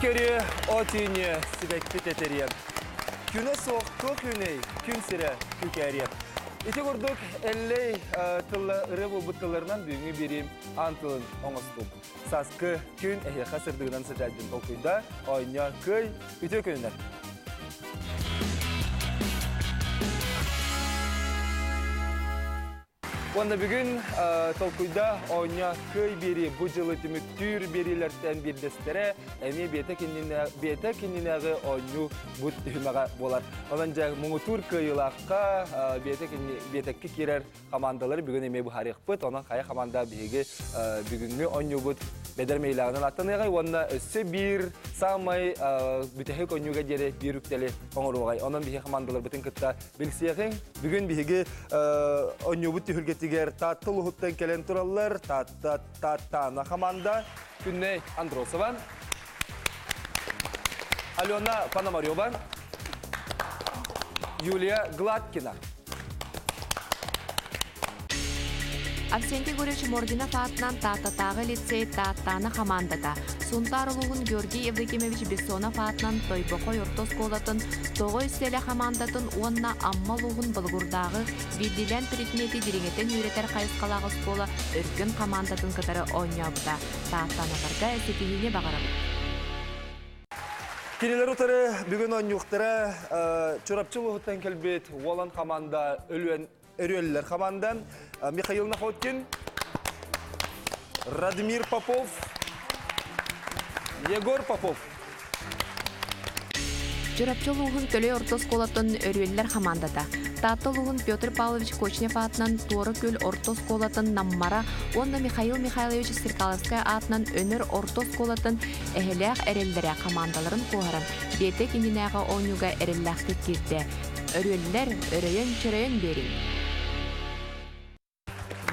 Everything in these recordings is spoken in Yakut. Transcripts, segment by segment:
Күн көрүө, от үүнүө, сибэкки тэтэриэ. Күнэ суох туох үүнэй, күн сирэ күкээриэ. Ити курдук Эллэй тылла ырыа буолбут тылларынан бүгүҥҥү биэриим аан тылын оҥостум. Сааскы күн эһиэхэ сырдыгынан сыдьаайдын толкуйда, оонньоо кыай, үтүө күнүнэн! Уонна бүгүн толкуйда оонньо кыай биэрии бу дьылы түмүктүүр биэриилэртэн биирдэстэрэ эмиэ биэтэ кининээҕи оонньуу бу түһүмэҕэ буолар. Онон дьэ муҥутуур кыайыылаахха биэтэккэ киирэр хамаандалары бүгүн эмиэ быһаарыахпыт. Онон хайа хамаанда биһиги бүгүҥҥү оонньуубут бэдэр мэйлээҕинэн аттаныаҕай уонна өссө биир саамай бүтэһик оонньууга диэри биир үктэли оҥоруоҕай. Онон биһиги хамаандаларбытын кытта билсиэҕиҥ. Бүгүн биһиги оонньуубут түһүлгэтигэр Таатта улууһуттан кэлэн тураллар. Таатта Тааттаана хамаанда Күннэй Андросова, Алена Пономарева, Юлия Гладкина. Арсентий Егорович Мординов аатынан Тааттатааҕы лицей Тааттаана хамаандата Сунтаар улууһун Георгий Евдокимович Бессонов аатынан Тойбохой орто оскуолатын Тоҕой сэлэ хамаандатын уонна Амма улууһун Болугурдааҕы биирдиилээн предмети дириҥэтэн үөрэтэр хайысхалаах оскуола Өркөн хамаандатын кытары оонньообута. Тааттаналарга ситиһиини баҕарабыт. Кинилэр утары бүгүн оонньуохтара Чурапчы улууһуттан кэлбит Уолан хамаанда Өлүөн Өрүөллэр хамаанда Михаил Находкин, Радмир Попов, Егор Попов. Чурапчы улууһун Төлөй орто оскуолатын Өрүөллэр хамаандата Таатта улууһун Петр Павлович Кочнев аатынан Туора Күөл орто оскуолатын Наммара уонна Михаил Михайлович Стрекаловскай аатынан Өнөр орто оскуолатын Эһэлээх эрэллэрэ хамаандаларын куоһаран биэтэк иннинээҕи оонньууга эрэллээхтик киирдэ. Өрүөллэр, өрөйөн-чөрөйөн биэриҥ!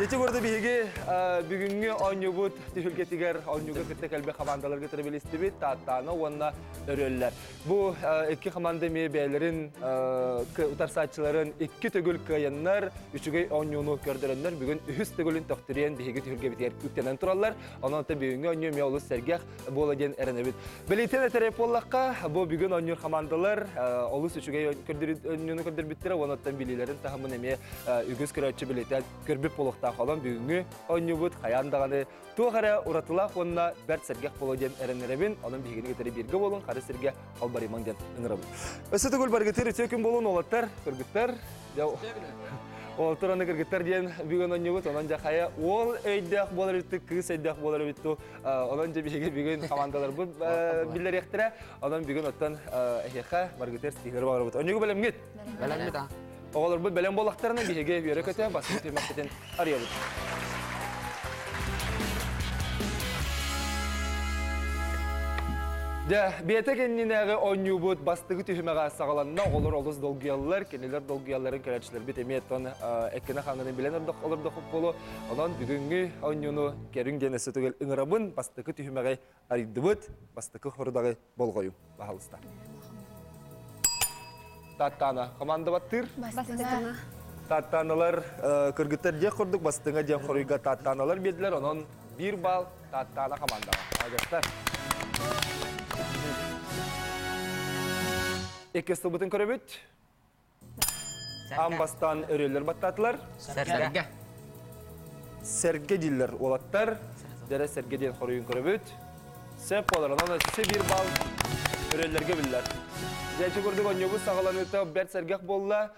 Дьэ курдук биһиги бүгүҥҥү оонньуубут түһүлгэтигэр оонньууга кытта кэлбит хамаандаларга тирибилистибит Тааттаана уонна Өрүөллэр. Бу икки хамаанда эмиэ бэйэлэрин утарсааччыларын икки төгүл кыайаннар, үчүгэй оонньууну көрдөрөннөр бүгүн үһүс төгүлүн төхтүрүйэн биһиги түһүлгэбитигэр үктэнэн тураллар. Онон бүгүҥҥү оонньуу эмиэ олус сэргэх буола диэн эрэнэбит. Бэлиэтэн этэрэ буоллахха, бу бүгүн оонньуур хамаандалар олус үчүгэй оонньууну көрдөрбүттэрэ уонна оттон билиилэрин таһымын эмиэ үгүс көрөөччү бэлиэтээн көрбүт буолуохтаах. Онон бүгүҥҥү оонньуубут хайаан даҕаны туох эрэ уратылаах уонна бэрт сэргэх буолуо диэн эрэнэрэбин. Онон биһигини кытары бииргэ буолун, хары сиргэ халбарыймаҥ диэн ыҥырабын. Өссө төгүл баргытыр үтүө күн буолун уолаттар, кыргыттар. Уолаттар аны кыргыттар диэн бүгүн оонньуубут. Онон дьэ хайа уол өйдөөх буолар эбит кыыс өйдөөх буолар эбит Онон дьэ биһиги бүгүн хамаандаларбыт биллэриэхтэрэ. Онон бүгүн оттон эһиэхэ баргытыр стихлэр баҕарабыт. Онньугу бэлэмҥит? Бэлэммит а. Оҕолорбут бэлэм буоллахтарына биһиги үөрэ-көтө бастакы түһүмэхпитин арыйабыт. Дьэ, биэтэк иннинээҕи оонньуубут бастакы түһүмэҕэ саҕаланна. Оҕолор олус долгуйаллар, кинилэр долгуйалларын көрөөччүлэрбит эмиэ оттон эккинэ-хааннарын билэн олордохпут буолуо. Онон бүгүҥҥү оонньууну Кэриҥ диэн өссө төгүл ыҥырабын. Бастакы түһүмэҕи арыйдыбыт. Бастакы хорудаҕы болҕойуҥ, баһалыста. Тааттаана команда баттыыр. Бастыҥа. Тааттааналар кыргыттар диэх курдук бастыҥа диэн хоруйга тааттааналар биэрдилэр. Онон биир балл Тааттаана командаҕа. Молодецтар. Иккис тылбытын көрөбүт. Аан бастаан өрүөллэр баттаатылар. Сэргэ. Сэргэ дииллэр уолаттар. Дьэрэ сэргэ диэн хоруйун көрөбүт. Сөп буолар. Онон өссө биир балл өрүөллэргэ биллэр. Дьэ, ити курдук оонньуубут саҕаланыыта бэрт сэргэх буолла.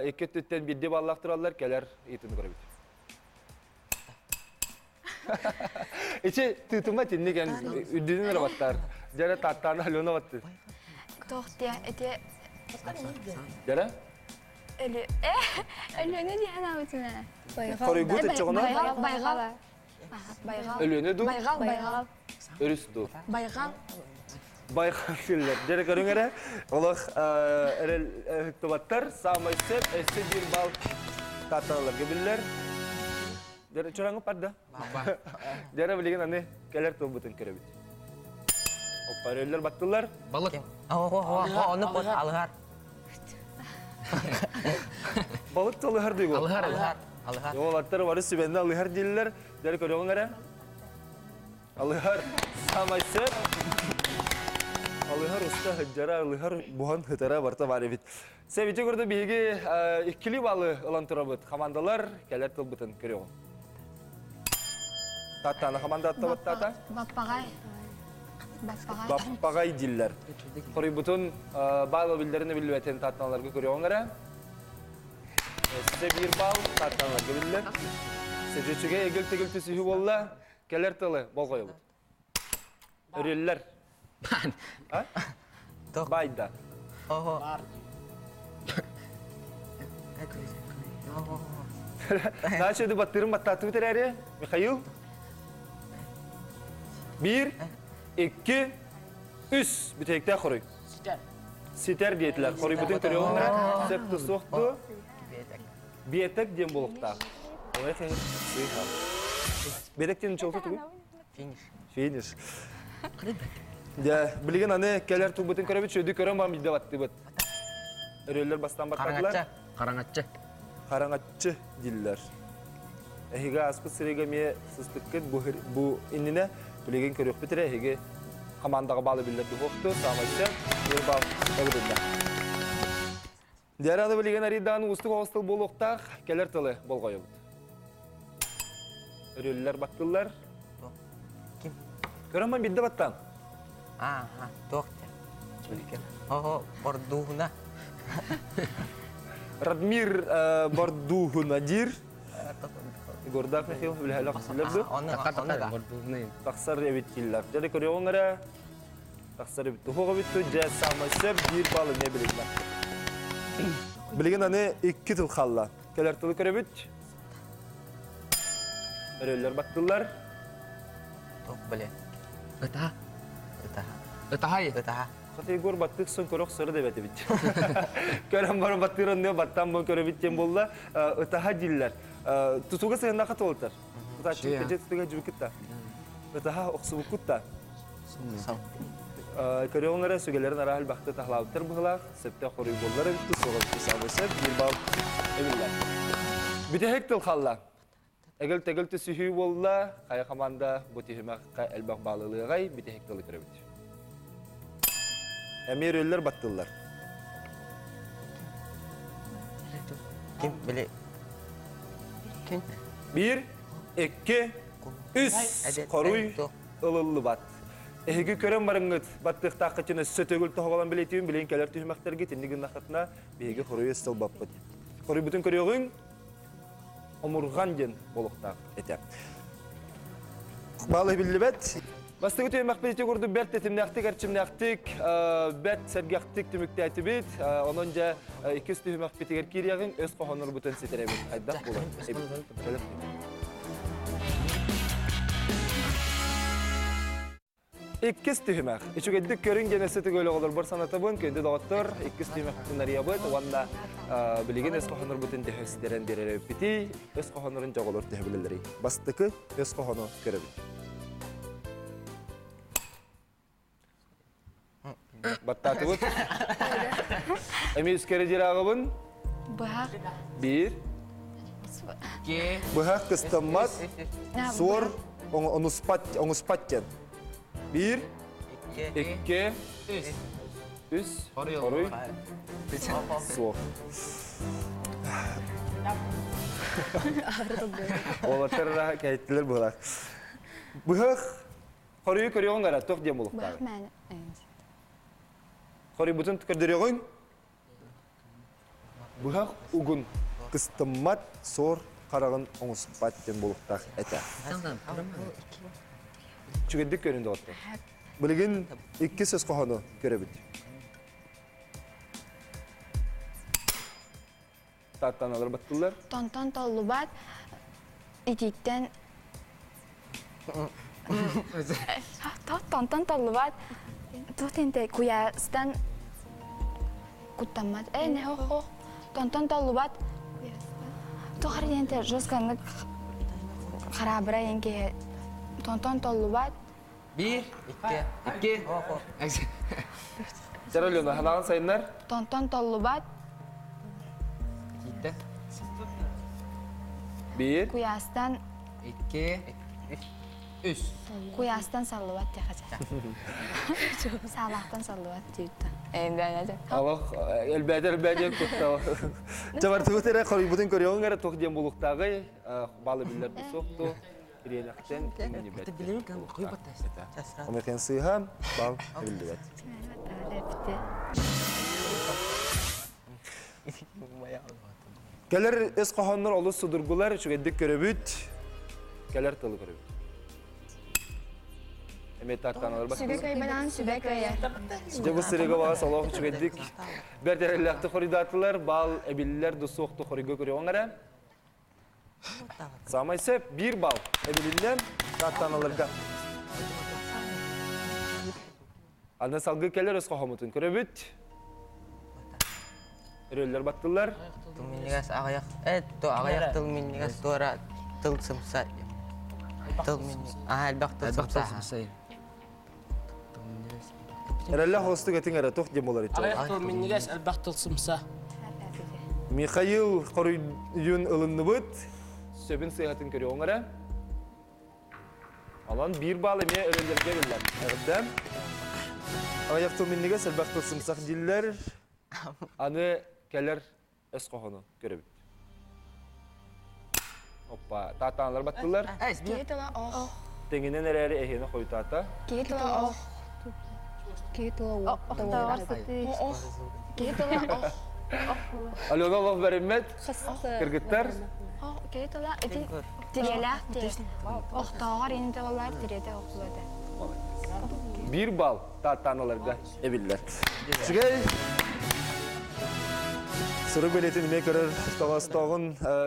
Икки өттүттэн биирдии баллаах тураллар. Кэлэр ыйытыыны көрөбүт. Ичи тыытыма тинник эн үрдүнэн эрэ баттаар. Дьэрэ тааттаана Алена баттыр. Туох диэ эти Дьэрэ? Өлү Өлүөнэ диэн аабытына. Хоруйгут ыччоҕуна? Байҕал. Байҕал. Өлүөнэ дуу? Байҕал, байҕал. Өрүс дуу? Байҕал. Байҕал силлэр. Дьэрэ көрүҥ эрэ. Олох эрэл ыһыктыбаттар. Саамай сөп өссө биир балл таатталарга биллэр. Дьэрэ чораҥы барда. Дьэрэ билигин аны кэлэр тылбытын көрөбүт. Оппа өрөллөр баттылар. Балык. Ону пот алыһар. Балык талыһар дии Алыһар, алыһар. Алыһар. Уолаттар бары сүбэннэ алыһар дииллэр. Дьэрэ көрөҕүҥ эрэ. Алыһар. Самай сөп. Барта хыджара ылыһар буһан хытара барта бар эбит. Сэбити көрдө биһиги иккили балы ылан турабыт. Командалар кэлэр тылбытын көрөҕүн. Таттана команда аттабаттата. Баппаҕай. Баппаҕай. Баппаҕай диллер. Хоруйбутун баал биллэрин биллибэтин таттаналарга көрөҕүн эрэ. Өссө биир баал таттаналарга биллэр. Сэдьүчүгэ эгил-тегил түсүһү буолла. Кэлэр тылы болҕойобут. Өрүллэр. А? Байда. Ого. Начали баттырын баттаатыбыт эрээри, Михаил. Биир, икки, үс. Бүтэйиктээх хоруй. Ситэр. Ситэр диэтилэр. Хоруйбутун көрүөҕүҥ эрэ. Сөп суохту. Биэтэк диэн буолуохтаах. Биэтэк диэн чолту тугуй? Финиш. Финиш. Дьэ, билигин аны кэлэр тубутун көрөбүт, сүөдү көрөн баран билде баттыбыт. Өрүөллэр бастан баттатылар. Хараҥаччы. Хараҥаччы. Хараҥаччы дииллэр. Эһиги ааспыт сырыыга эмиэ сыстыккыт бу, бу иннинэ билигин көрүөхпүт эрэ эһиги командаҕа баалы биллэр духуохту, саамай сөп, бір бал ылырыллар. Дьэ, аны билигин арыйдаан уустук оҕус тыл буолуохтаах, кэлэр тылы болҕойобут. Өрүөллэр баттыллар. Ким? Көрөн бидде баттан. Аа, туох те. Ого, бордууна. Радмир Бордууна диир. Егордаах Михаил үлэһэлэх силлэр Онно Тахсар эбит киллэр. Дьэ көрүөҕүҥ эрэ. Тахсар эбит. Туһуох эбит дьэ саамай сөп биир балл эмиэ билиннэ. Билигин аны икки тыл хаалла. Кэлэр тылы көрөбүт. Өрөллөр баттыллар. Туох биле. Ытаһа. Ытаһа. Ытаһай. Ытаһа. Хата Егор баттык сон көрөх сыры деп этибит. Көрөн баран баттыыр онно баттан бу көрөбүт диэн буолла. Ытаһа дииллэр. Тутуга сыһыннаха туолтар. Тутааччы кэдьэ тутуга жубуккутта. Ытаһа охсубуккутта. Көрөҕүҥ эрэ сүгэлэрин араһыл элбэхтэ таһлаабыттар быһылаах, сөптөөх хоруй буоллар эбит суоҕа саамай сөп, биир балл эбиллэр. Бүтэһик тыл халла. Эгил-тэгил түсүһүү буолла, хайа команда бу түһүмэххэ элбэх баалылыаҕай, бүтэһик тылы көрөбүт. Эмиэ өрүөллэр баттыллар. Ким били? Ким? Биир, икки, үс хоруй ылыллыбат. Эһиги көрөн барыҥҥыт баттыахтааххытын өссө төгүл тоһоҕолон билэтиим, билигин кэлэр түһүмэхтэргит инник гыннаххытына биһиги хоруйу ыстылбаппыт. Хоруйбутун көрүөҕүҥ, омурҕан диэн буолуохтаах этэ. Баалы биллибэт. Бастакы түһүмэхпит ити курдук бэрт тэтимнээхтик, эрчимнээхтик, бэрт сэргэхтик түмүктээтибит. Онон дьэ иккис түһүмэхпитигэр киириэҕиҥ, өс хоһооннорбутун ситэрэбит. Хайдах буолар? Иккис түһүмэх. Үчүгэйдик көрүҥ диэн өссө төгүл оҕолорбор санатабын. Күндү доҕоттор, иккис түһүмэхпитин арыйабыт уонна билигин өс хоһооннорбутун төһө ситэрэн биэрэрбитий, өс хоһооннорун дьоҕолор төһө билэллэрий. Бастакы өс хоһоону көрөбүт. Баттаатыбыт. Эмиэ үскэри дирааҕыбын. Быһах. Биир. Быһах кыстаммат, суор оҥуспат, оҥуспат диэн. Биир, икки, үс, хоруй, суох. Уолаттар кэйттилэр быһылаах. Быһах хоруйу көрүөҕүҥ эрэ, туох диэн буолуохтааҕый? Быһах мээнэ. Хоруйбутун көрдөрүөҕүҥ. Быһах угун кыстыммат суор хараҕын оҥуспат диэн буолуохтаах этэ. Үчүгэйдик көрүн доҕоттор. Билигин иккис өс хоһоону көрөбүт. Тааттаналар баттылар. Тонтон толлубат итииттэн тонтон толлубат туох диэнтэй куйаастан куттаммат э не хох тонтон толлубат туох эрэ диэнтэй жестканнык хараабыра диэн киһи тонтон толлубат Биир, Икки. икки. Чара Лена, ханаҕын сайыннар? Тонтон толлубат Итииттэн. Биир. куйаастан Икки. Үс. Куйаастан саллыбат диэхэ. Саалаахтан саллыбат диэбитэ. Алох элбээтэ элбээтэ куттал. Чабартыбыт эрэ хоруйбутун көрүөҕүҥ эрэ туох диэн булуктааҕый баалы биллэр суох ту ириэнэхтэн иҥнибэт. Омекен сыыһа бал биллибэт. Кэлэр өс хоһооннор олус судургулар, үчүгэйдик көрөбүт. Кэлэр тылы көрөбүт. Эмиэ тааттаналар бас. Сүгэ көйбэнэн сүбэ көйөр. Дьэ бу сырыга баҕас олох үчүгэйдик бэрт эрэллээхтик хоруйдаатылар, баал эбиллэр да суохту хоруйга көрүөҕүҥ эрэ. Самай сөп, биир балл эбилиннэ тааттаналарга. Аны салгыы кэлэр өс хоһомутун көрөбүт. Өрөллөр баттылар. Тыл минньигэс аҕыйах, э, то аҕыйах тыл минньигэс туора тыл сымса. Тыл минньигэс, аха элбэх тыл сымса. Эрэллэх холостук этиҥ эрэ туох диэн буолар Аҕыйах тыл минньигэс, элбэх тыл сымса. Михаил хоруйун ылынныбыт. Сөбүн сыыһатын көрүөҕүҥ эрэ. Онон биир баал эмиэ өрөллөргө биллэр. Эҕэрдэ. Аҕыйах тыл минньигэс, элбэх тыл сымсах дииллэр. Аны кэлэр өс хоһоону көрөбүт. Оппа, таатааннар баттылар. Киһи тыла ох. Тэҥинэн эрээри эһиэни хойутаата. Киһи тыла ох. Киһи тыла Охтоҕор сытыы. Ох. Киһи тыла ох. Алена олох бэриммэт. Кыргыттар. Киһи тыла ити тириэлээх тиэ. Охтооҕор ини тылалар тириэтэ охсуота. Биир балл тааттааналарга эбиллэр. Үчүгэй. Сурук билетин эмиэ көрөр тоҕостоҕун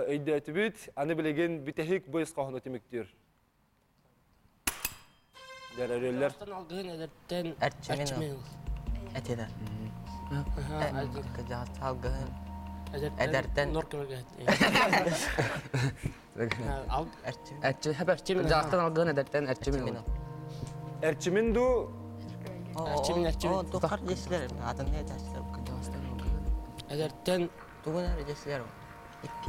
өйдөөтүбүт. Аны билигин бүтэһик бу ис хоһоону түмүктүүр. Дәрөрөллөр. Алгыһын эдэртэн Эрчимин Этилэр. Алгыһын эдэртэн Эрчимин алгыһын эдэртэн эрчимин. Эрчимин ду Эрчимин эрчимин. Тухар десилер атын не десилер. Эдэртэн Тугун эрэ десилер.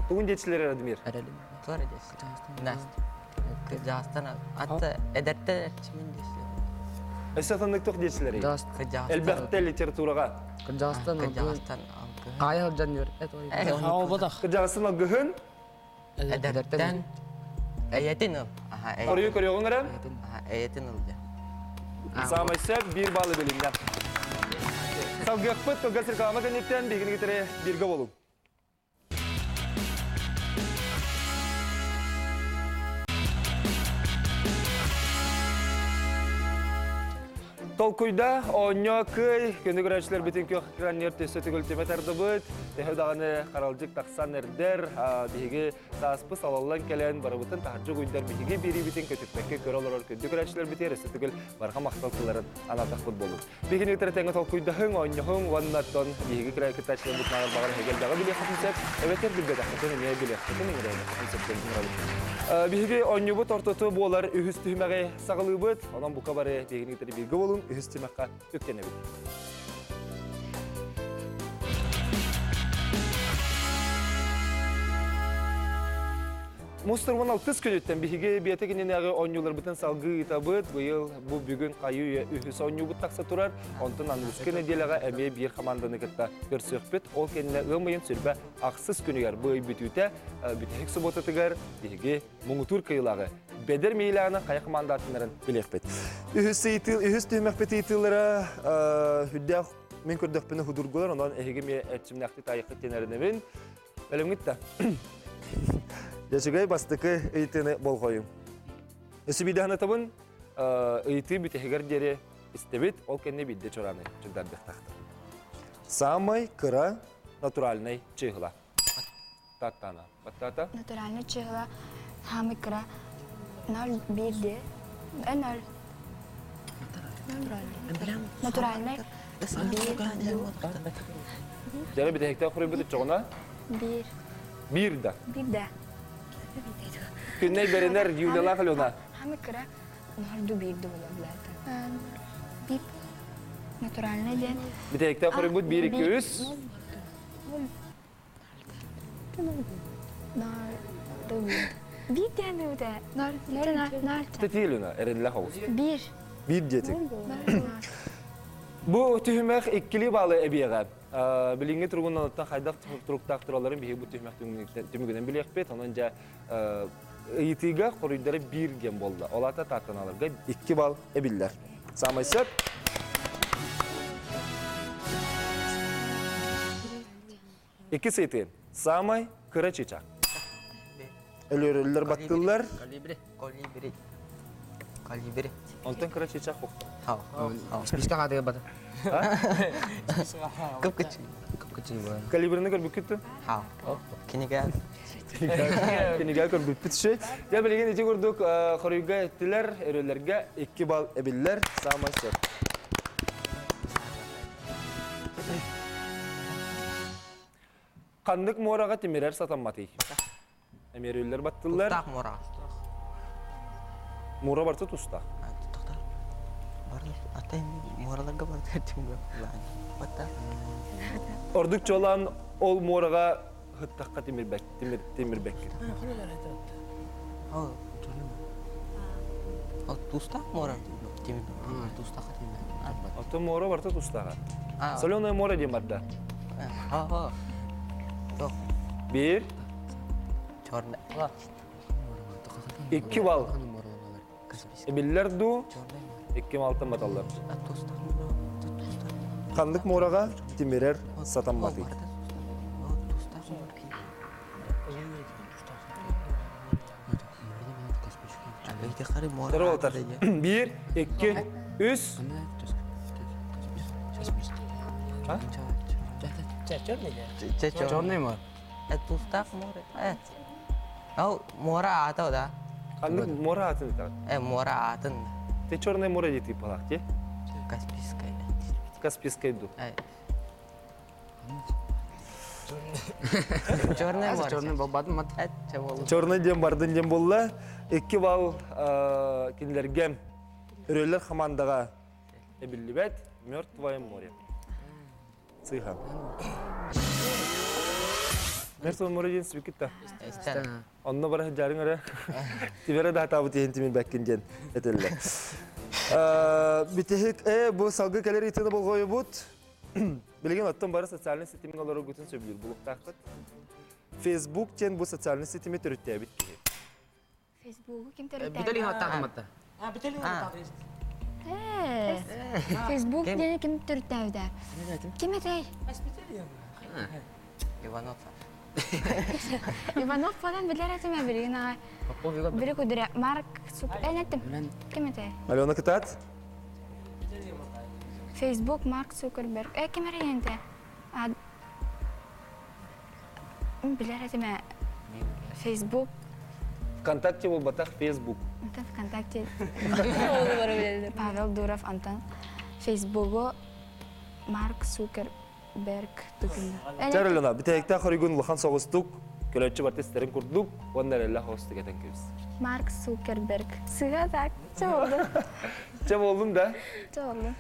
Тугун десилер Радмир? Тугар десилер. Настя. Кырдьаҕастан атта эдэртэн эрчимин десилер. Өссө атыннык туох десилер? Элбэхтэ литератураҕа. Кырдьаҕастан Кырдьаҕастан алгыһын. Хаайа сылдьан үөр. Аалбатах. Кырдьаҕастан алгыһын. Эдэртэн эйэтин ыл. Хоруйу көрүөҕүҥ эрэ. Эйэтин ыл дьэ. Саамай сөп биир баллы билиннэ. Салгыахпыт кылгас реклама кэнниттэн биһигини кытары бииргэ буолуҥ. Толкуйда оонньоо кый, күнү көрөөччүлэрбитин күөх экраннер төссө төгүлтүмэ тардыбыт. Төһө даҕаны харалдьык тахсан эрдэр, биһиги сааспы салаллан кэлэн барыбытын таһырдьа угуйдар биһиги биэриибитин көтүппэккэ көрө олорор күндү көрөөччүлэрбитигэр өссө төгүл барҕа махтал тылларын анаатахпыт буолун. Биһигини кытары тэҥҥэ толкуйдаһыҥ, оонньоһуҥ уонна оттон биһиги кыттааччыларбыт нааҕар баҕар эһиги элбэҕи билиэххитин сөп, эбэтэр билбэтэххитин эмиэ билиэххитин ыҥырыаххытын сөп диэн ыҥырабыт. Биһиги оонньуубут ортоту буолар үһүс түһүмэҕи саҕалыыбыт. Онон бука бары биһигини кытары бииргэ буолуҥ, үһүс түһүмэххэ үктэнэбит. Мустурман алтыс күнүттэн биһиги биэтэ кининээҕи оонньууларбытын салгыы ыытабыт. Быйыл бу бүгүн хайыы үһүс оонньуубут тахса турар. Онтон аныгыскы нэдиэлэҕэ эмиэ биир хамаанданы кытта көрсүөхпүт. Ол кэннэ ыам ыйын сүрбэ ахсыс күнүгэр бу ый бүтүүтэ бүтэһик субуотатыгар биһиги муҥутуур кыйылааҕы Бэдэр Миилааны хайа хамаандаатыннарын билиэхпит. Үһүс ыйытыы, үһүс түһүмэхпит ыйытыылара үрдээх мин көрдөхпүнэ худургулар, онон эһиги эмиэ эрчимнээхтик таайыаххыт диэн эрэнэбин. Бэлэмҥит да? Дьэчүгэй бастакы ыйытыыны болҕойуҥ. Өссө биирдэ санатабын, ыйытыы бүтэһигэр диэри истэбит, ол кэннэ биирдэ чорааны чугдардыахтаахтар. Самай кыра натуральнай чыыһыла. Таттана. Баттата? Натуральный чыыһыла самый кыра 0,1 де. 0. Натуральный. Дьэ бүтэһикте хоруйбут иччоҕуна? Биир. Биир да? Биир да. Күннэй бэринэр Юлялаах Алена. Хамы кыра норду биир да була билээта. Биир. Натуральный диэн. Бүтэһикте хоруйбут биир икки үс. Норду биир. Биир диэн үтэ. Ноль, ноль, ноль. Тетилина, эрэллэх оҕус. Биир. Биир диэтик. Бу түһүмэх иккили баалы эбиэҕэ. Билиҥҥи туругунан оттон хайдах туруктаах туралларын биһиги бу түһүмэх түмүгүнэн билиэхпит. Онон дьэ ыйытыыга хоруйдары биир диэн буолла. Ол аата тааттаналарга 2 балл эбиллэр. Саамай сөп. Икки сыйты. Самай кыра чычак. Өлөрөллөр баттыллар. Колибри. Колибри. Колибри. Онтон кыра чычак хохто. Списка хатыга бата. Кып кычы. Кып кычы була. Калибрины көрбүккүт Хау. Кинигэ. Кинигэ көрбүппүт ши. Я билигин ити курдук хоруйга эттилер, өрөлөргө 2 балл эбиллер. Самай сөп. Ханнык муораҕа тимирэр сатамматый? Эмиэрүүллэр баттыллар. Тустаах муора. Муора барыта тустаах. Атай муораларга барыта Бата. Ордук чолан ол муораҕа хыттахха тимирбэк, тимир, тимирбэккин. Ол Ол тустаах муора тимир. Тустаах тимир. Оттон муора барыта тустааҕа. Соленое море диэн барда. Биир. Черный. 2 балл. Эбиллэр дуу, 2 малтан баталлар. Ханнык муораҕа тимирэр сатамматый? Дороотар. 1, 2, 3. Черный море. Тустаах море. Ол муора аата да? Ханнык муора атын итат? Муора атын. Ты Черное море дети палах, те? Каспийское. Каспийское ду. Черное море. Черный болбадым мат. Черный дем бардын дем болла. 2 балл кинилерге өрөлөр командаға эбиллибет Мертвое море. Цыха. Мертвое море ден свикитта. Онно бара жарың ара. Тибере да табы тиһин тимин бәккин ден этелле. Битехик бу салгы келер итini болғойы бут. Билген оттон бары социальный сетимин олору гутун сөбүлүр булуктаахпыт. Facebook тен бу социальный сетими төрүттээбит киһи. Фейсбугу ким Бүтәли төрүттээбит? хаттаах матта. Фейсбук диэн ким төрүттээбитэ? Ким этэй? Иванов. Иванов falan билер этим билигин аҕай. Бири кудура Марк Сук... Эн эттим. Ким этэй? Алена кытаат. Фейсбук Марк Цукерберг. Ким эрэ диэнте? Билер этим Фейсбук. ВКонтакте болбатах Facebook. Антон ВКонтакте. Павел Дуров Антон. Фейсбугу Марк Цукерберг тугунна. Тер Алена, битехикте хоригун лахан соғыстук, көлөччү бартистерин курдук, оннар элла хостук этен кебис. Марк Цукерберг. Сыга так. Че болду? Че болдун да? Че болду?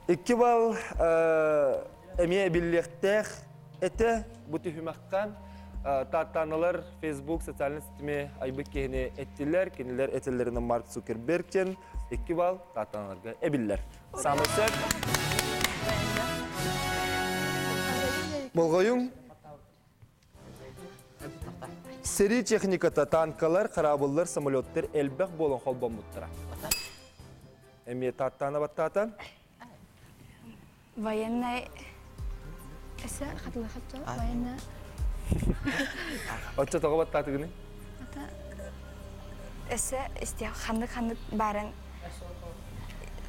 2 балл эмие биллиэхтээх этэ бу түһүмэххэ тааттааналар Facebook социальный сетими айбыт киһини эттилэр, кинилэр этэллэринэн Марк Цукербергтен 2 балл тааттааналарга эбиллэр. Саамай сөп. Болғойуң. Сери техниката танкалар, карабыллар, самолеттер элбэх болон холбоммуттара. Эмие тааттаана баттаатан. Военный... Эсэ хатылы хатты. Военная... Отча тоҕо баттаатыгыны? Эсэ исте ханнык-ханнык барын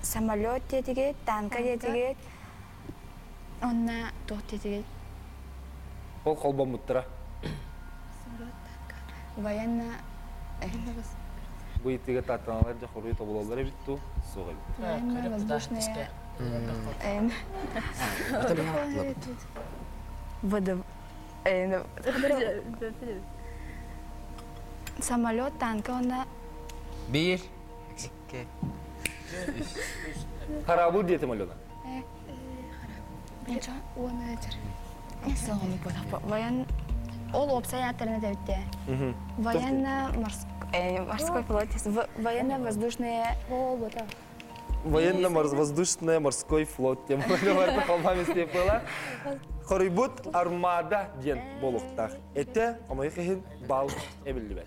самолет диэтигит, танка диэтигит, онна туох диэтигит, Ол холбоммуттара. военно... Бу итиге тааттаналар жа хоруй тобулалар эбит ту суох эбит. Военно-воздушные... Водо... Самолет, танка, онна... Биир. 2. Харабыл диэтим Алена. Воен... Ол уопсай ааттарын этэбитте. Военно-морской флот, военно-воздушные... Военно-воздушный морской флот тем было. Хоруйбут армада диэн буолуохтаах. Этэ хомойуох иһин бал эбиллибэт.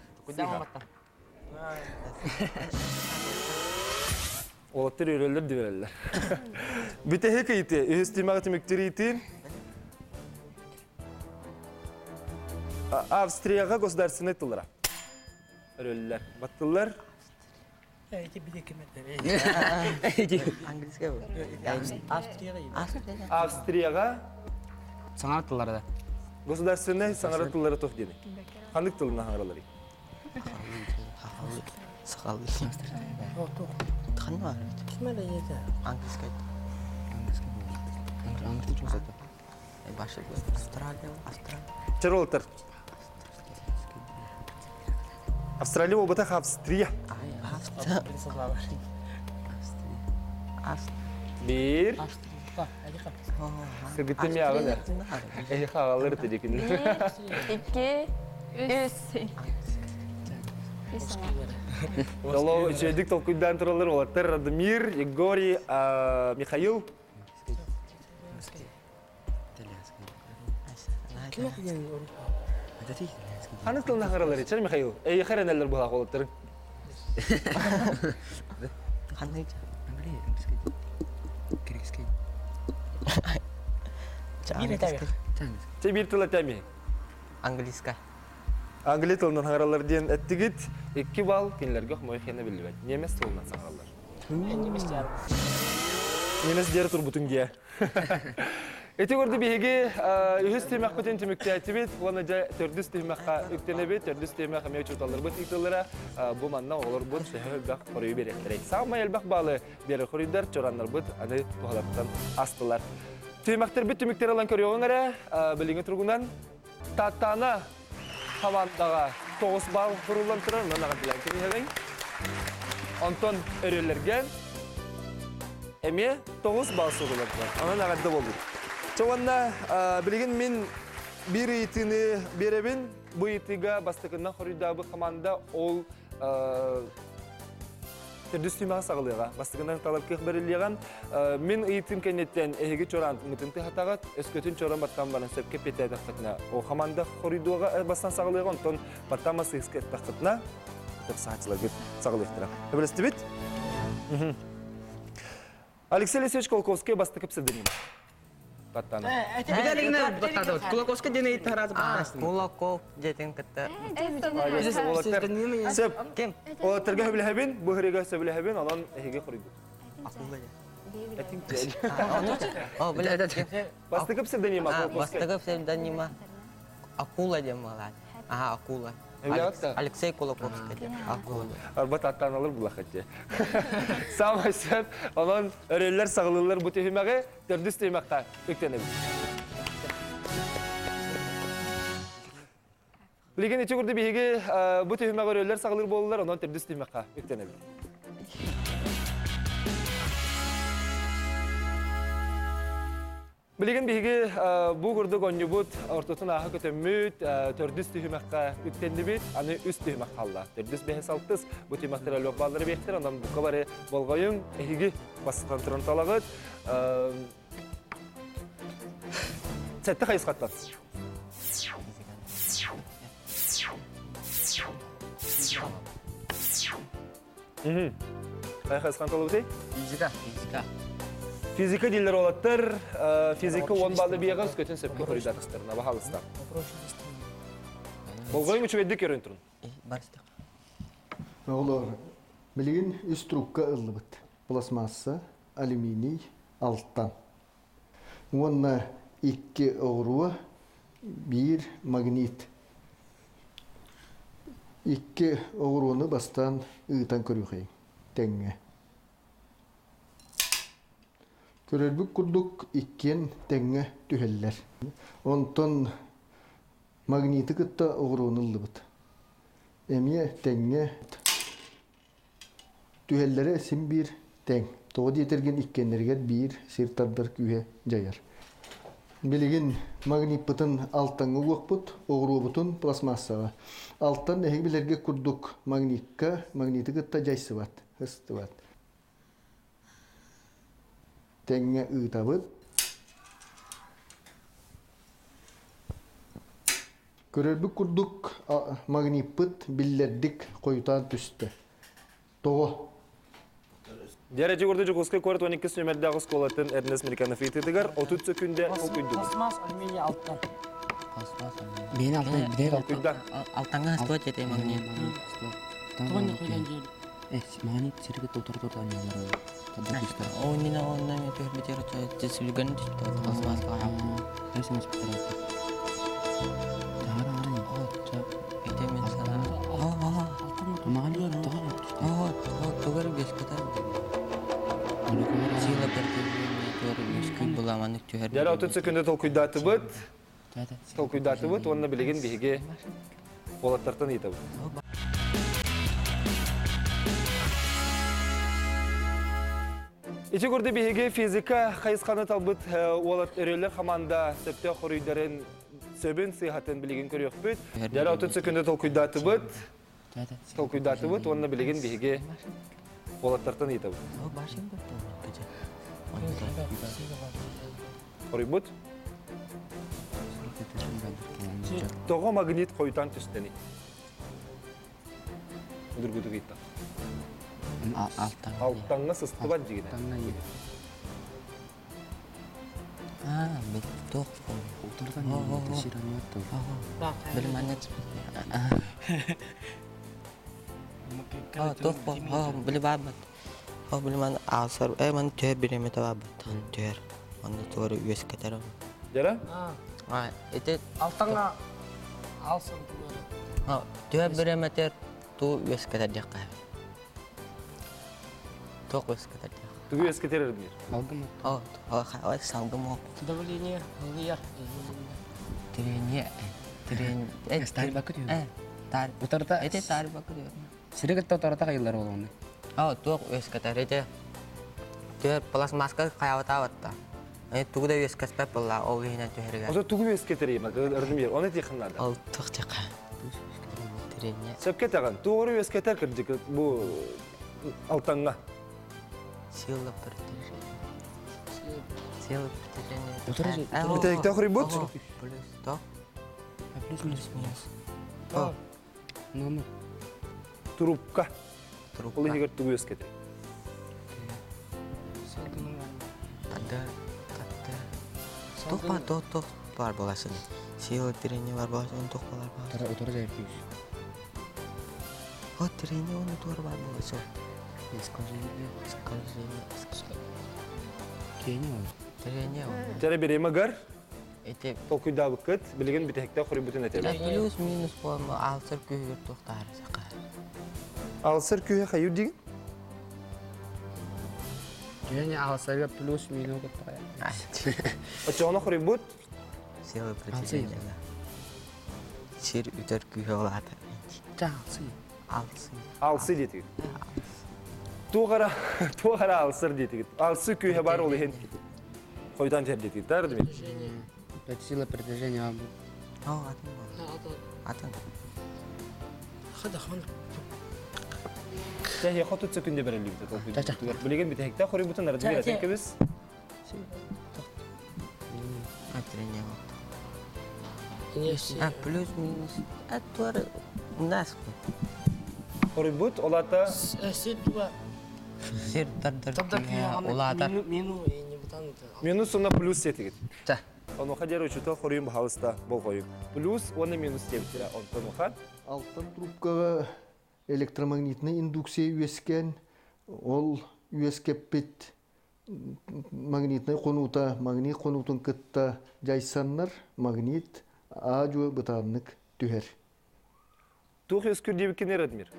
Уолаттар үрэллэр диверэллэр. Бүтэһик ыйытыы, үһүс түмэҕи түмүктүүр ыйытыы. Австрияҕа государственнай тыллара. Өрөллөр. Баттыллар. Английская Австрияҕа Саҥара тыллара да. Государственнай саҥара тыллара туох диэни? Ханнык тылынан саҥаралларый? Сахалыы. Ханна бар? Английская. Австралия, Австралия. Чаролтар. Австралия буолбатах Австрия. Биир. Сыргыттым яҕын. Эһи хаалар тедикин. Икки, үс. Толо үчүгэйдик толкуйдаан тураллар уолаттар Радомир, Егорий, Михаил. Ханнык тылынан харалар ичер Михаил? Эйиэхэ эрэнэллэр буолаах уолаттарыҥ. Ханнык? Чэ биир тыл этэми. Английская. Англия тылынан хаҥараллар диэн эттигит. Икки балл кинилэргэ хомойуох биллибэт. Немец тылынан саҥараллар. Немец диэри турбутун дии. Ити курдук биһиги үһүс түһүмэхпитин түмүктээтибит уонна дьэ төрдүс түһүмэххэ үктэнэбит. Төрдүс түһүмэх эмиэ учууталларбыт ыытыллара бу манна оҕолорбут төһө элбэх хоруйу биэриэхтэрэй. Саамай элбэх баалы биэрэр хоруйдар чораннарбыт аны туһалартан астылар. Түһүмэхтэрбит түмүктэрин ылан көрүөҕүҥ эрэ, билиҥҥи туругунан Татана хамаандаҕа 9 балл куруллан турар, онон аҕардылаан кэбиһэбин. Онтон өрүөллэргэ эмиэ 9 балл суруллан турар. Онон аҕарда буолбут. Чэ уонна билигин мин биир ыйытыыны биэрэбин. Бу ыйытыыга бастакыннан хоруйдаабыт хамаанда ол Төрдүс түмэҕи саҕалыаҕа. Бастакынан талар кыах бэриллиэҕэ. Мин ыйытыым кэнниттэн эһиги чораан мытын тыһатаҕыт, өскөтүн чорон баттаан баран сөпкө эппиэттээтэххитинэ, ол хамаанда хоруйдуоҕа бастан саҕалыаҕа, онтон баттаан масыыска эттаххытына, тапсааччыларгыт саҕалыахтара. Сөбүлэстибит? Алексей Алексеевич Колковский бастакы псевдоним. Баттана. Кулаковский диэн ыйыттараат Кулаков диэтин кытта. Сөп. Ким? Уолаттарга сөбүлэһэбин, бу хырыга сөбүлэһэбин, онон эһиги хоруйбут. О, бля. Бастакы псевдонима Колковский. Бастакы псевдонима Акула диэн буолаат. Аха, Акула. Алексей Кулаковский диэн. Акула. Арбат аттаналар булахат дии. Самай сөп. Онон өрөллөр саҕылыллар бу түһүмэҕи төрдүс түһүмэххэ үктэнэбит. Билигин ити курдук биһиги бу түһүмэҕи өрөллөр саҕалыыр буоллулар, онон төрдүс түһүмэххэ үктэнэбит. Билигин биһиги бу курдук онньубут ортотун ааһа көтөммүт, төрдүс түһүмэххэ үктэннибит, аны үс түһүмэх хаалла. Төрдүс бэһис алтыс бу түһүмэхтэр өлүөх бааллары биэхтэр, онон бука бары болҕойуҥ, эһиги бастатан туран талаҕыт. Сэттэ хайысхаттан. Хайа хайысхан толубутый? Физика. Физика. Физика дииллэр уолаттар. Физика 10 баллы биэҕэ өскөтүн сөпкө хоруйдаатахтарына баһаалыста. Болҕойуҥ үчүгэйдик көрөн турун. Барыстах. Оҕолор, билигин үс трубка ыллыбыт. Пластмасса, алюминий, алтан. Уонна икки оҕуруо, биир магнит. Икки оҕуруону бастаан ыытан көрүөхэйиҥ тэҥҥэ. Көрөрбүт курдук иккиэн тэҥҥэ түһэллэр. Онтон магниты кытта оҕуруону ыллыбыт. Эмиэ тэҥҥэ Түһэллэрэ син биир тэҥ. Тоҕо диэтэргин иккиэннэригэр биир сир тардар күүһэ дьайар. Билигин магниппытын алтаҥҥа угуохпут, оҕуруобутун пластмассаҕа. Алтан эһиги билэргэ курдук магникка, магниты кытта дьайсыбат, ыстыбат. Тэҥҥэ ыытабыт. Көрөрбүт курдук магниппыт биллэрдик хойутаан түстэ. Тоҕо? Дьэрэ Дьугурду Дьокуускай куорат 12 нүмердээх оскуолатын Эрнест Меликанов ыйытыытыгар 30 сөкүндэ толкуйдубут. Пластмасс, алюминий, алтан. Пластмасс, алюминий. Бэйэн алтан, бэйэн алтан. Толкуйда. Алтаҥҥа стоит этэй магнит. Тоҕо не диэри. Э, магнит сиргэ тутар тутар анньалар. Оннина онна мен түһэрбитер сүлгэн түстэ пластмасс Ити мен санаа. Тугар үөскэтэр. Сила притяжения үөскүүр буламанык түһэр. Дьэрэ 30 секунда толкуйдаатыбыт. Толкуйдаатыбыт уонна билигин биһиги уолаттартан ыйытабыт. Ити курдук биһиги физика хайысханы талбыт уолат өрүөллэр хамаанда сөптөөх хоруйдарын сөбүн сыыһатын билигин көрүөхпүт. Дьэрэ 30 секунда толкуйдаатыбыт. Толкуйдаатыбыт уонна билигин биһиги уолаттартан ыйытабыт. Хоруйбут. Тоҕо магнит хойутаан түстэний? Удургутук ыйытта. Алтаҥҥа сыстыбат дьигинэ. Аа, туох Туох били баабат. Ол били ман аасар э ман түһэр бириэмэтэ баабаттан түһэр. Онно туора үөскэтэр. Дьара? Аа, ити Алтаҥҥа алсан туора. Түһэр бириэмэтэ туу үөскэтэр диэххэ. Туох үөскэтэр диэх. Тугу үөскэтэр эрдиир? Алгым. О, о, салгым ол. Давление, ылыйар. Трение, трение. Старбакы түһэр. Э, тар. Утарыта. Эти тарбакы түһэр. Сири кытта утарыта кайыллар олону. О, туох үөскэтэр ити. Түһэр пластмасска хайабатаабатта. Э, тугу да үөскэспэт буолла, ол иһинэн түһэригэр. Ото тугу үөскэтэр Радимир, оны тиэхин наада. Ол туох тиэхэ. Трение. Сөпкө этэҕин. Тугу үөскэтэр кырдьык бу алтаҥҥа. Сила притяжения. Сила притяжения. Бүтэһикте хоруйбут? Плюс то. Плюс Плюс минус. Номер. Трубка. Трубка. Ол иһигэр тугу үөскэтэр? Тада, тада. Туох бар, туох, туох бар боласын. Сила трение бар боласын, туох бар боласын. Утара жайып күйіс. О, трение оны туар бар боласын. Скольжение. Скольжение. Кені ол. Трение оны. Дьэрэ бириэмэ Эти толкуйдаабыккыт, билигин бүтэһикте хоруйбутун этебит. плюс минус болма алсыр күйгір туохтаары сақа. Алсыр күйе хайыр деген? Кені алсырға плюс минус кытта. Очоҕуна хоруйбут Сила притяжения. Сир үтер күйе олады. Алсы. Алсы. алсы диэтигит. Туох эрэ алсыр диэтигит. Алсы күүһэ бар ол иһин хойутаан түһэр диэтигит. Да, Радимир? Это сила притяжения. О, атын бол. Атын. Хада хан. Тэһи хотут сөкүндэ бэрэллибит толкуйдугар. Билигин бүтэһикте хоруйбутун Радимир этэн кэбис. А, трение вот. А, плюс минус. А, туар нас. Хоруйбут олата Сир туа. Сир тардар Тардар күйе улаатар. Мину не бутан. минус уонна плюс диэтигит. Та. Онуоха диэри учуутал хоруйун баһаалыста болҕойуҥ. Плюс уонна минус диэбиттэрэ. Онтон уха Алтан трубкаҕа электромагнитнай индукция үөскээн, ол үөскэппит магнитнай хонуута магнит хонуутун кытта дьайсаннар магнит аа-дьуо бытааннык түһэр. Туох үөскүүр диэбиккин Радмир?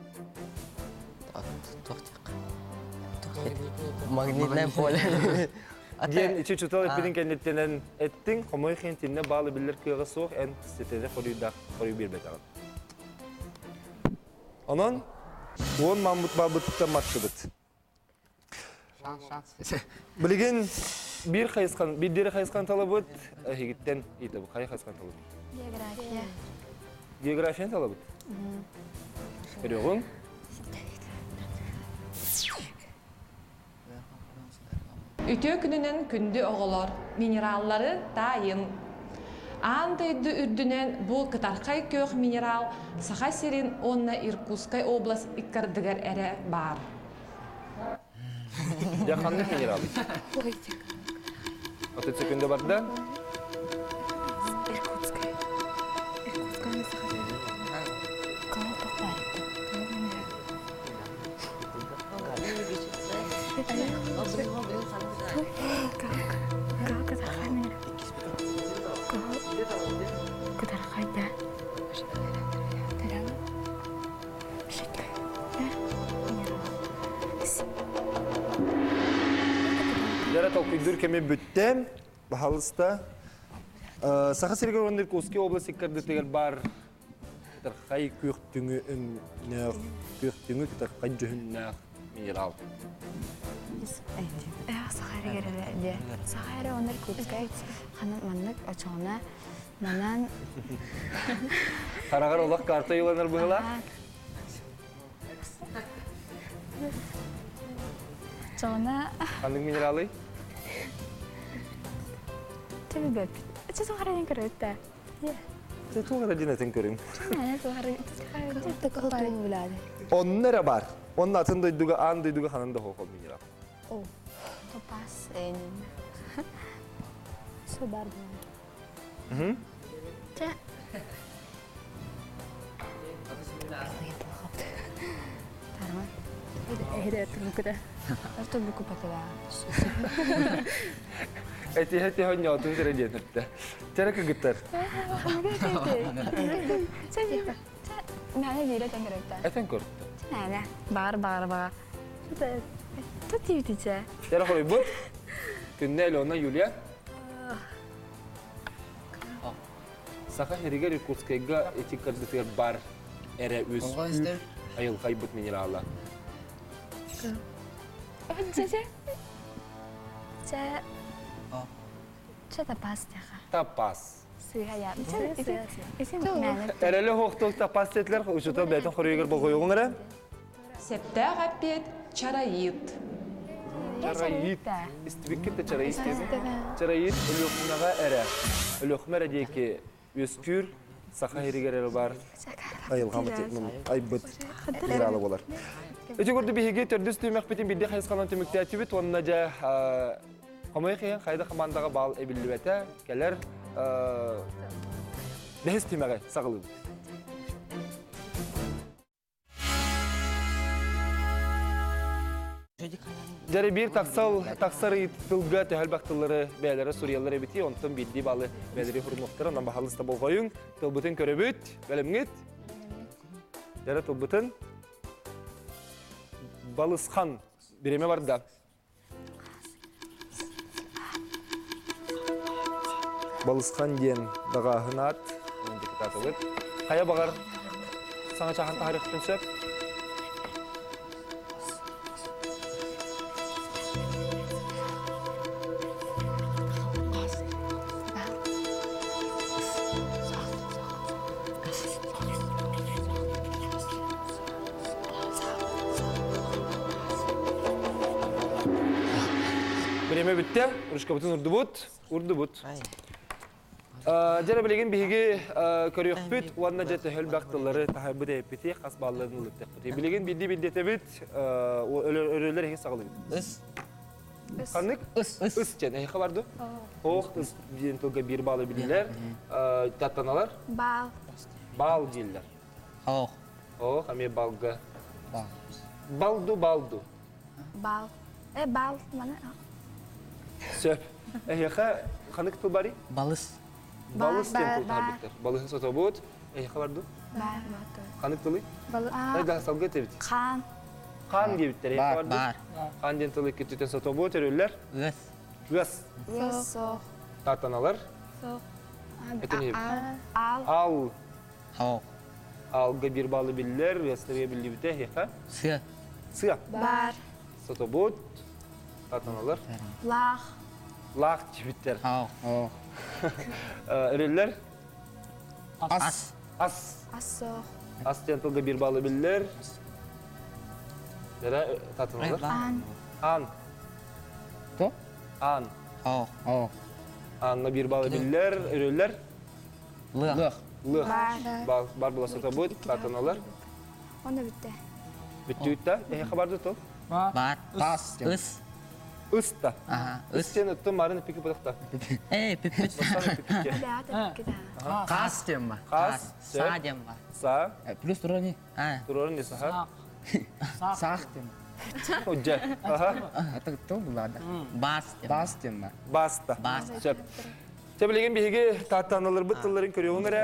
Магнитное поле. Диэн ичи учуутал эппитин кэнниттэнэн эттиҥ, хомойуох иһин тиннэ баалы биллэр кыаҕа суох эн ситэри хоруйдаах хоруй биэрбэтэҕин. Онон уон маммыт баабытыттан маттыбыт. Шанс, шанс. Билигин Биир хайысхан, биирдири хайысхан талабыт, эһигиттэн ыйытабыт. Хайа хайысхан талабыт? География. Географияны талабыт. Көрүөҕүҥ. Үтүө күнүнэн күндү оҕолор, минераллары таайын. Аан дойду үрдүнэн бу кытархай күөх минерал Саха сирин уонна Иркутскай область иккардыгар эрэ баар. Дьэ ханнык минерал? 30 секунда барда. Иркутскай. Иркутскай Саха сирин. Дьара толкуйдуур кэми бүттэ. Баһалыста. Саха сиригэр уонна Иркутскай область иккардытыгар баар кытархай күөхтүҥү өҥнөөх, күөхтүҥү кытархай дьүһүннээх минерал. Саха эрэ диэ. Саха эрэ уонна Иркутскай ханан маннык очоҕуна манан Хараҕар олох карта юланар быһыла. Очоҕуна Ханнык минералы? Төбөбөп. Чэ сахара көрөттэ. Туох эрэ диэн этин көрүҥ. Онно эрэ бар. Онно атын дойдуга, аан дойдуга ханан да хоохол минерал. Топас. Субар. Чэ. Эти эти хоньоотун сире диэн эттэ. Чэрэ кыгыттар. Мээнэ биирэ этэн көрөттө. Этэн көртө. Мээнэ. Баар баар баар. Тут тиибитичэ. Чэрэ хоруйбут. Күннэ Алена Юлия. Саха сиригэр Иркутскайга ити кырдытыгар бар эрэ үс айылҕайбыт минерала. Чэ чэ. Чэ тапас теха. Тапас. Сыха я. Эрэлэ хоқтол тапас тетлер учута бәтін хоруйгар болғойуғын эрэ. Септәк әппет чарайыт. Чарайыт. Истибиккит те чарайыт деді. Чарайыт өлөкмөҕө эрэ. Өлөкмө эрэ диэки үскүр саха хиригер эрэ бар айылҕамыт айбыт минералы болар. Эти көрдү биһиги төрдүс түмэхпитин бидде хайысханан түмүктээчибит уонна дьэ хомой хиһин хайда командаға баал эбиллибэтэ кэлэр бэһис түмэҕи саҕалыыбыт. Дьэрэ биир тахсал тахсар тылга төһөл тыллары бээлere суруйаллар эбити, онтон биирдии баалы бээлери хурунуохтара, онон баһалыста болҕойуҥ, тылбытын көрөбүт, бэлэмҥит. Дьэрэ тылбытын балысхан биреме барда. Балысхан диэн даҕааһынаат, депутатылык. Хайа бағар саҥа чахан таһарыхтын сөп. Биреме бүтте, урушкабытын урдубут, урдубут. Дьэрэ билигин биһиги көрүөхпүт уонна дьэ төһөл бактылары таһайбыт эппити хас балларын ылыттахпыт. Билигин бидди биддетебит өрөлөр эһи саҕалыбыт. Ыс. Ханнык? Ыс. Ыс дьэн эһи хабарды. Ох ыс диэн тылга биир баалы билилер. Таттаналар. Бал. Бал дииллер. Ох. Ох, ами балга. Бал. Балду балду. Бал. Э бал мана. Сөп. Эһиэхэ ханнык тыл барый? Балыс. Балыс диэн тыл таһарбыттар. Балыһын сотобут. Эһиэхэ барды? Бар. Ханнык тылый? Ай салгы этэбит. Хан. Хан диэбиттэр. Бар, бар. Хан диэн тылы күттүтэн сотобут өрөллөр. Ыс. Ыас. Сох. Татаналар. Сох. Этин Ал. Ал. Ох. Алга бир балы биллер, ыастарга биллибите эһиэхэ. Сыа. Сыа. Бар. Сотобут. Татаналар. Лах. Лаах дьибиттэр. Ау, о. Өрөллөр? Ас. Ас. Ас соох. Ас диэн тылга биир баллы биллэр. Дара татыналар. Аан. Аан. То? Аан. О, о. Аанна биир баллы биллэр. Өрөллөр? Лых. Лых. Бар. Бар була сатабыт, татыналар. Оны бүтте. Бүттүүт да? Эһи хабарды тыл? Бар. Тас. Ыс. Ыс та. Ага. Ыс Ыс. сен ыттын марын пики пытықта. Эй, пиппит. Қас дем ба. Қас. Са дем ба. Са. Плюс турани. А. Турорун не саха? Сақ дем. Оджа. Аха. Это кто была, да? Бас дем. Бас дем ба. Баста. Бас. Сөп. Тебілеген биһиги тааттаналарбыт тылларын көрүөҕүҥ эрэ.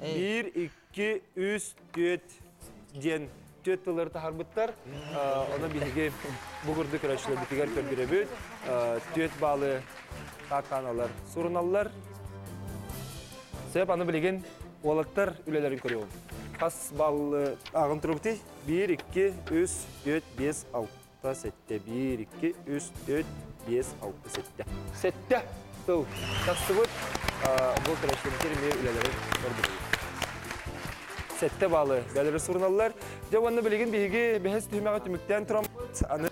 Биир, икки, үс, түөт диэн түөт тыллары таһарбыттар. Оны биһиги бу курдук көрөөччүлэрбитигэр көрдөрөбүт. Түөт баалы тааттаналар суруналлар. Сөп аны билигин уолаттар үлэлэрин көрүөҕүҥ. Хас баллы ааҕын турбутуй? Биир, икки, үс, түөт, биэс, алта, сэттэ. Биир, икки, үс, түөт, биэс, алта, сэттэ. Сэттэ тыл тахсыбыт. Бу көрөөччүлэрбитигэр эмиэ үлэлэрин көрдөрөбүт. Сэттэ баалы бэлэри суруналлар. Дьэ уонна билигин биһиги бэһис түһүмэҕи түмүктээн тураммыт. Аны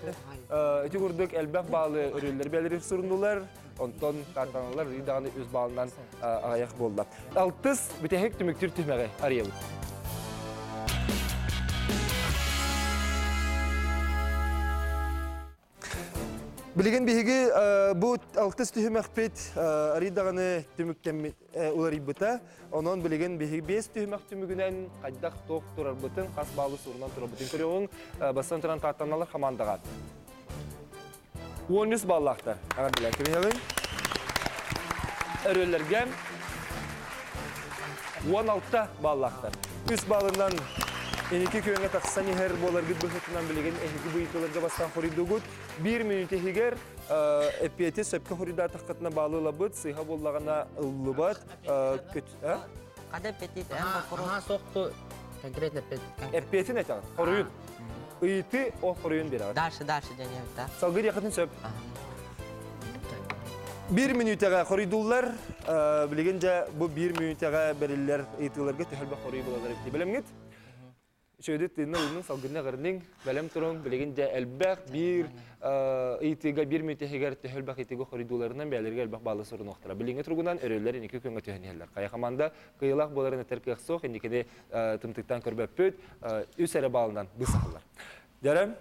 ити курдук элбэх баалы өрүллэр бэлэри сурунулар. Онтон тааттаналар даҕаны үс баалынан аҕыйах буолла. Алтыс бүтэһик түмүктүүр түһүмэҕи арыйабыт. Билигин биһиги бу алтыс түһүмэхпит арый даҕаны түмүктэммит уларыйбыта. Онон билигин биһиги биэс түһүмэх түмүгүнэн хайдах туох турарбытын, хас баалы сурунан турарбытын көрүөҕүҥ. Бастан туран тааттаналар хамаандаҕа. 13 баллаахтар. Аҕардылар кэбиһэбин. Өрүөллэргэ 16 баллаахтар. Үс баллынан иники күөҥҥэ тахсан иһэр буоларгыт быһыытынан билигин эһиги быйытыларга бастаан хоруйдугут. Биир мүнүүтэ иһигэр эппиэти сөпкө хоруйдаатаххытына баалы ылабыт, сыыһа буоллаҕына ыллыбат. Хада эппиэти эн вопрос. Ага, соқту конкретно эппиэт. Эппиэтин этэҕин, хоруйун. Ыйыты ол хоруйун биэрэҕит. Дальше, дальше диэн да. Салгыы диэххитин сөп. Биир мүнүүтэҕэ хоруйдууллар. Билигин дьэ бу биир мүнүүтэҕэ бэриллэр ыйытыыларга төһөлбөх хоруй булаллар эбит. Бэлэмҥит? Үчүгэйдик тыынна ылынныҥ, салгынна эҕэрниҥ, бэлэм туруҥ, билигин дьэ элбэх биир ыйытыыга биир мүнүүтэ иһигэр төһө элбэх ыйытыыга хоруйдууларынан бэйэлэригэр элбэх баалы сурунуохтара. Билиҥҥи туругунан өрөөллөр инники күҥҥэ түһэн иһэллэр. Хайа хамаанда кыайыылаах буоларын этэр кыах суох, инникини тымтыктаан көрбөппүт, үс эрэ баалынан быысаһаллар. Дьэрэ,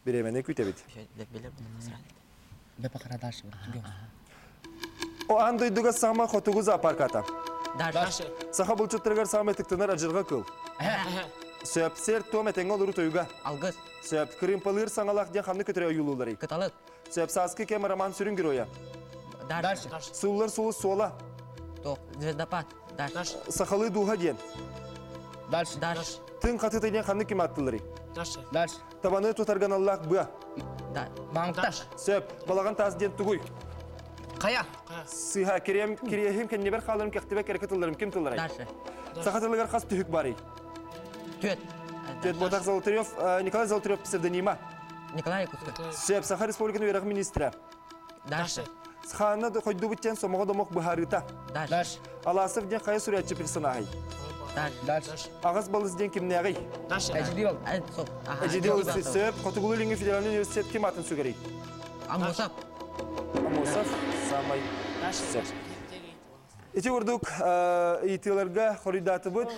бириэмэни күүтэбит. О аан дойдуга саама хотугу зоопарката. Дальше. Саха булчуттарыгар саамай тыктанар адьырҕа кыл. Сөп сэр туом этэҥҥэ олору тойуга. Алгыс. Сөп кырыымпалыыр саҥалаах диэн ханнык көтөрө ойуулууларый? Кыталык. Сөп сааскы кэм роман сүрүн геройа. Дальше. Сууллар сулус суола. Тох. Звездопад. Дальше. Сахалыы дууһа диэн. Дальше. Дальше. Тыҥ хатыта диэн ханнык ким аттыларый? Дальше. Дальше. Табаны тутарганаллаах быа. Маңташ. Сөп. Балаҕан таас диэн тугуй? Қая. Сыһа, кириэм, кириэһим кэннибэр хааларым кэхтибэ кэрэкэ тылларым ким тылларай? Дальше. Саха тылыгар хас түһүк барый? Түөт. Түөт Ботах Золотарев, Николай Золотарев псевдонима. Николай Якутскай. Сөп. Саха Республикатын үөрэх министрэ. Дальше. Сахаана хойдубут диэн сомоҕо домох быһаарыыта. Дальше. Аласов диэн хайа суруйааччы персонажай? Дальше. Аҕас балыс диэн кимнээҕий? Дальше. Эжидиол. Эжидиол сөп. Хотугулуу Илиҥҥи федеральный университет ким аатын сүгэрий? Амосов. Амосов самай сөп. Ити курдук ыйытыыларга хоруйдаатыбыт.